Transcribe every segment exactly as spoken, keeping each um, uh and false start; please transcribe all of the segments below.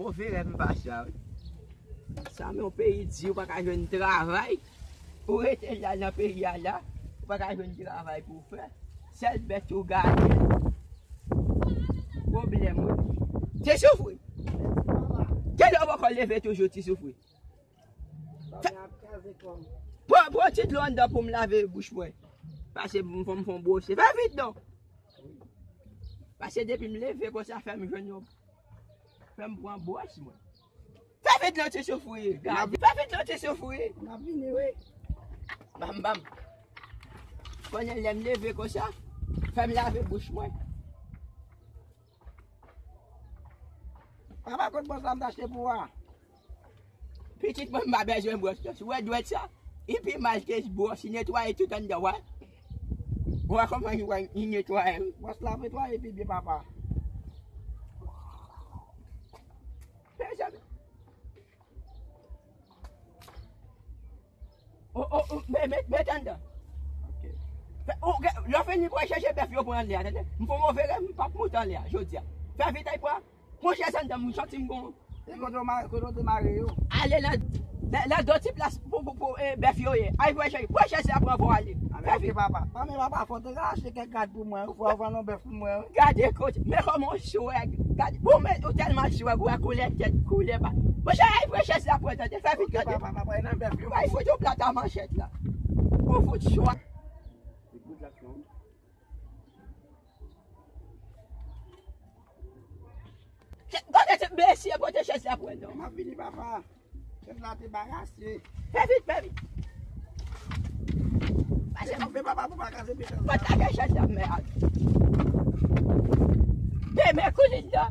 Move rèv m pase a, wi. Sa men yon peyi di, ou pa ka jwenn travay. Ou rete la nan peyi a la, ou pa ka jwenn travay pou w fè. Sèl bèt ou gade. Pwoblèm, wi. Ti Soufri. Kilè w poko leve toujou, Ti Soufri? Fè, pran, pran ti dlo anndan pou m lave bouch mwen. Pase m fè m fè yon bwose. Fè vit non. Pase depi m leve konsa, fè m jwenn yon, fè m pran bwòs mwen. Fè vit non, Ti Soufri. Gade, fè vit non, Ti Soufri. M ap vini, wi. Bam, bam. Konnen lè m leve konsa, fè m lave bouch mwen. Papa, kot bwòs la m t achte pou ou a? Pitit mwen, m pa bezwen bwòs non. Si w wè dwèt sa, li pi mal ke bwòs, li netwaye tout anndan, wè. Ou wè kòman li, li netwaye, wi. Bwòs la netwaye pi byen, papa. Mezanmi. O, o, o, met, met, met anndan. Ok. Fè, o, lè w fini, pou w al chèche bèf yo pran anlè a, tande? M fè yon move rèv, m p ap moute anlè a, jodi a. Fè vit, al pran. Pran chèz anndan, m santi m gon. E kote w ma-, kote w te mare yo? Ale nan, nan, nan dòti plas pou, pou, pou, e, bèf yo ye. Al pran chèz, pran chèz la, pran, pran ale. Fè vit. Papa. Pa men papa, fò w te ka achte kèk gad pou mwen, fò w vann yon bèf pou mwen, wi. Gade kote, men kòman w swag. Gade, bon, men ou tèlman swag, ou wè koulè tèt, koulè ba. Monchè, al pran chèz la, pran tande, fè vit, tande. Papa, papa, e nan bèf yo. Bay foto plat a manchèt la. Ou fout swag. Kote ti mesye, kote chèz la pou wè non. M ap vini, papa. Chèz la te barase. Fè vit, fè vit. Pase, men papa, pou pa kraze pye chèz la. Pòt la, chèz la, mèd. Demen, kounye a,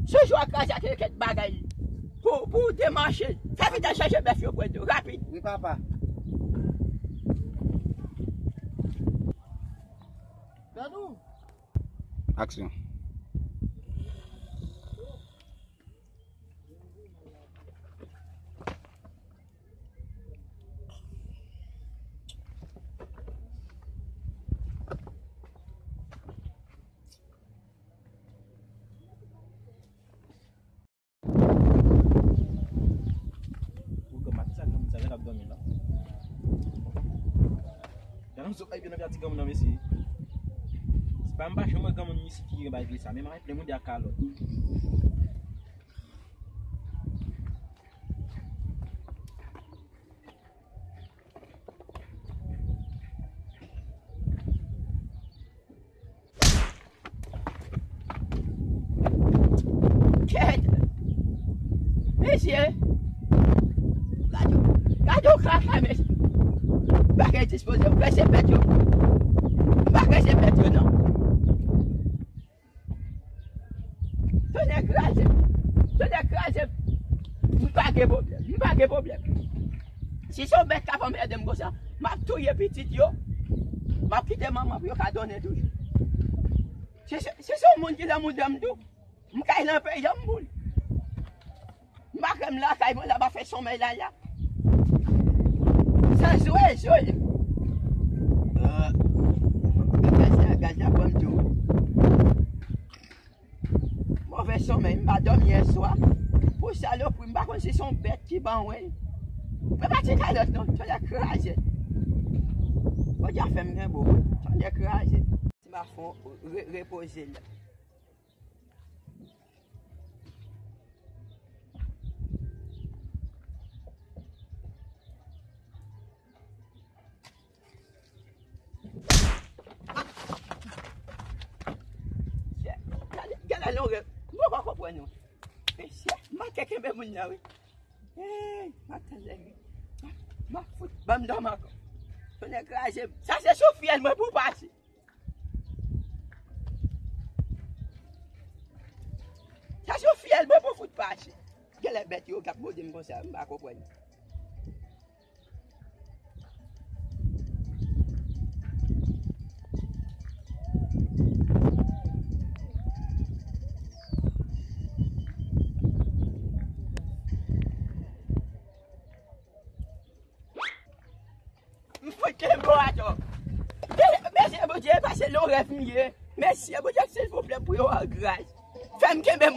sou jou a kraze ak kèk bagay pou, pou demache. Fè vit al chèche bèf yo pou wè non, rapid. Wi, papa. Aksyon. Ou granmoun, sa granmoun sa, lè l ap dòmi la. Gade m sot bay pye nan pye a ti granmoun nan, mesye. Se pa m pa janm wè granmoun isit ki gen bay pye sa, men m ap plen moude ak kalòt. Kèt! Mesye! Gade, gade yon kaka, mesye! M pa gen dispoze, m prese bèt yo. M pa prese bèt yo, non. Tonnè kraze m. Tonnè kraze m. M pa gen pwoblèm. M pa gen pwoblèm. Si se yon bèt k ap anmède m konsa, m ap touye pitit yo. M ap kite manman pou yo ka donnen toujou. Si se, si se yon moun ki nan mouda m tou, m kay nan peyi a m pou l. M pa kwè m lakay mwen la, m ap fè sonmèy la la. Sa jwe, jwe. Ah, gaz la, gaz la pran m tou. Move sonmèy, m pa dòmi yè swa. Pou salopri, m pa konn si se yon bèt ki ban mwen. Mwen pa ti kalòt non, tonnè kraze. Bondye fè m gen bo, tonnè kraze. Ti mafon re-, repoze la. Gade, gade longue. Mwen pa konprann nou. Mesye, m manke kenbe moun nan, wi. Hey, m ap tande. M ap fout ban m dòmi ankò. Tonnè kraze m. Sa se sou fyèl mwen pou pase. Sa se yon fyèl mwen pou fout pase. Genlè bèt yo k ap mode m konsa, m pa konprann. M fout kenbe w atò. Mesye Bondye, pase lon rèv m ye. Mesye Bondye, silvouplè, pou yon gras. Fè m kenbe